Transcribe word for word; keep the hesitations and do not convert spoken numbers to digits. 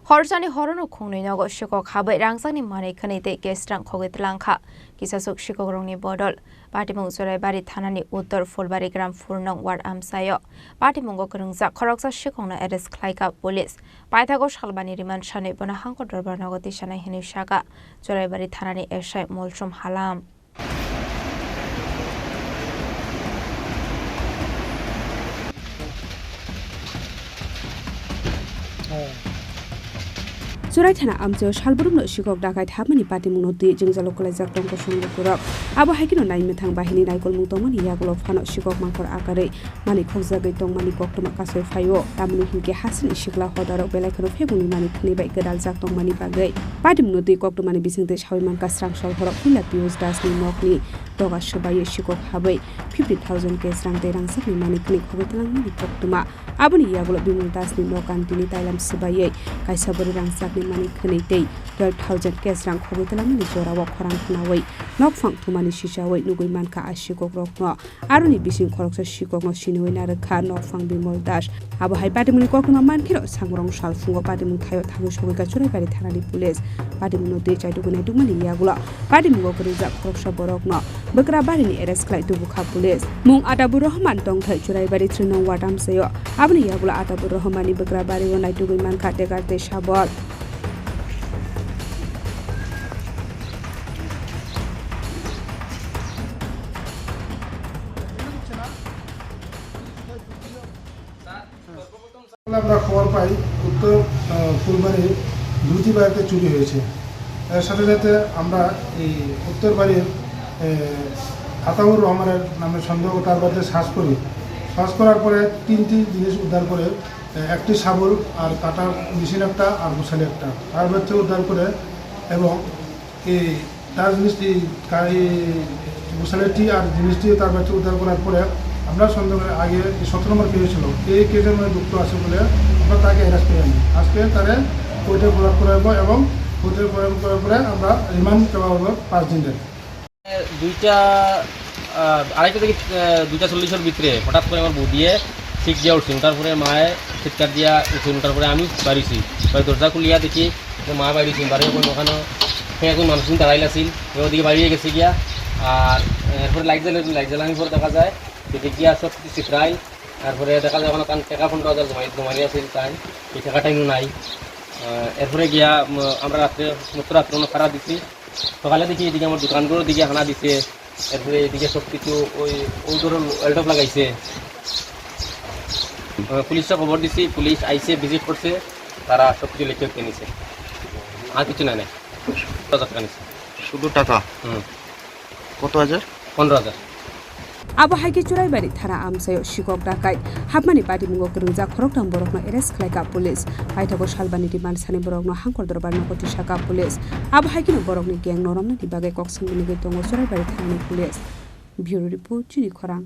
Horsani horono khungnwi nogo sikok habai rangchakni manwi khwnwi tei case rang khogwi twlang kha. Kisasuk sikokrokni bodol. Patimung Churaibari thanani Uttor Phulbari Gram four nong ward amchaio patimungo kwrwngjak khoroksa sikokno arrest khlaikha police. Paithago salbani remand sanwi bono hangkor dorbar nogo tisanai hwnwi sakha Churaibari thanani S I Molsom Halam. Churai thana amchaio salbrumno sikok dakai thapmani patimungno twi jwngjalo kwlaijak tong kosong lukurok. Abo hai kheno naimwthang bahini naikolmung tongmani yagulo phano sikok mangkhor akarwi manwi khokjagwi tongmani koktwma kasoi phaio. Tamoni hinkhe hasini sikla hodarok belai kheno phebungni manwi khwnwi bai gwdaljak tongmani bagwi patimungno twi koktwmani bisingtwi sawi mankha srang sol horok puila Piyush Dasni nokni doga swbaiwi sikok habwi fifty thousand cash rang tei rangchakni manwi khwnwi khogwi twlangmani koktwma. Aboni yagulo Bimol Dasni nok kantini tailam swbaiwi kaisa bwrwi rangchakni manwi khwnwi tei twelve thousand cash rang khogwi twlangmani jorao khorang khwnawi nokphang thumani sichawi nugwi mankha a sikokrokno. Aroni bising khoroksa sikokno siniwi narwkha nokphang Bimol Das. Abo hai patimungni koktwma mankheno sangrong salphungo patimung thaio thangwi sogwikha Churaibari thanani police. Patimungno twi chaitugwi naitukmani yagulo patimungo kwrwngjak khoroksa borokno Bwkrabarini arrest khlai tubukha police. Mung Atabur Rohman tongthai Churaibari three nong ward amchaio. Aboni yagulo Atabur Rohmanni Bwkrabario naitugwi mankha tekar tei sabol. আমরা খবর পাই উত্তর, আহ, ফুলবাড়ি দুটি বাড়িতে চুরি হয়েছে। এর সাথে সাথে আমরা এই উত্তর বাড়ির, আহ, আতাউর রহমানের নামে সন্দেহ, তার বাড়িতে সার্চ করি। সার্চ করার পরে তিনটি জিনিস উদ্ধার করে, আহ, একটি শাবল আর কাটার মেশিন একটা আর গোছালি একটা তার বাড়িতে উদ্ধার করে এবং এই তার জিনিসটি, কা-, এই গোছালিটি আর জিনিসটি তার বাড়িতে উদ্ধার করার পরে আমরা সন্দেহ করি আগে এই সতেরো নম্বর কেস ছিল, এই কেসের মধ্যে যুক্ত আছে বলে আমরা তাকে অ্যারেস্ট করে আনি। আজকে তারে কোর্টে ফরওয়ার্ড করা হইব এবং কোর্টে ফরওয়ার্ড করার পরে আমরা রিমান্ড দেওয়া হলো পাঁচ দিনের। দুইটা, আহ, আড়াইটা থেকে, আহ, দুইটা চল্লিশের ভিতরে হঠাৎ করে আমার বৌদিয়ে চিৎ দিয়া উঠছিল। তারপরে মায়ে চিৎকার দিয়া উঠছিল। তারপরে আমি বাড়িছি, বাড়ি দরজা খুলিয়া দেখি যে মা বাইরে ছিল, বাইরে কোনো ওখানে সে এখন মানুষ দাঁড়াইল আছিল, ওদিকে বাইরে গেছে গিয়া। আর এরপরে লাইট জ্বালে, লাইট জ্বালানোর পর দেখা যায় যে গিয়া সব কিছু ছিটরাইল। তারপরে দেখা যায় ওখানে তার টাকা পনেরো হাজার জমাই, জমাই আছিল তাই, এই টাকাটা ইনো নাই। আহ, এরপরে গিয়া, উম, আমরা রাত্রে, মতো রাত্রে ওখানে পাড়া দিছি। সকালে দেখি এদিকে আমার দোকানগুলোর দিকে হানা দিছে, এরপরে এদিকে সব কিছু ওই, ওই ধরো এলটপ লাগাইছে। আহ, পুলিশে খবর দিছি, পুলিশ আইছে, ভিজিট করছে, তারা সব কিছু লেখে উঠে নিছে। আর কিছু নাই, নাই। পনেরো হাজার টাকা নিছে। শুধু টাকা? হুম। কত হাজার? পনেরো হাজার। Abo hai khe Churaibari thana amchaio sikok dakai hapmani patimungo kwrwngjak khoroktham borokno arrest khlaikha police. Paithago salbani remand sani borokno hangkor dorbar nogo tisakha police. Abo hai kheno borokni gang no romnani bagwi kok songwi nigwi tongo Churaibari thanani police. Bureau report, Chini Khorang.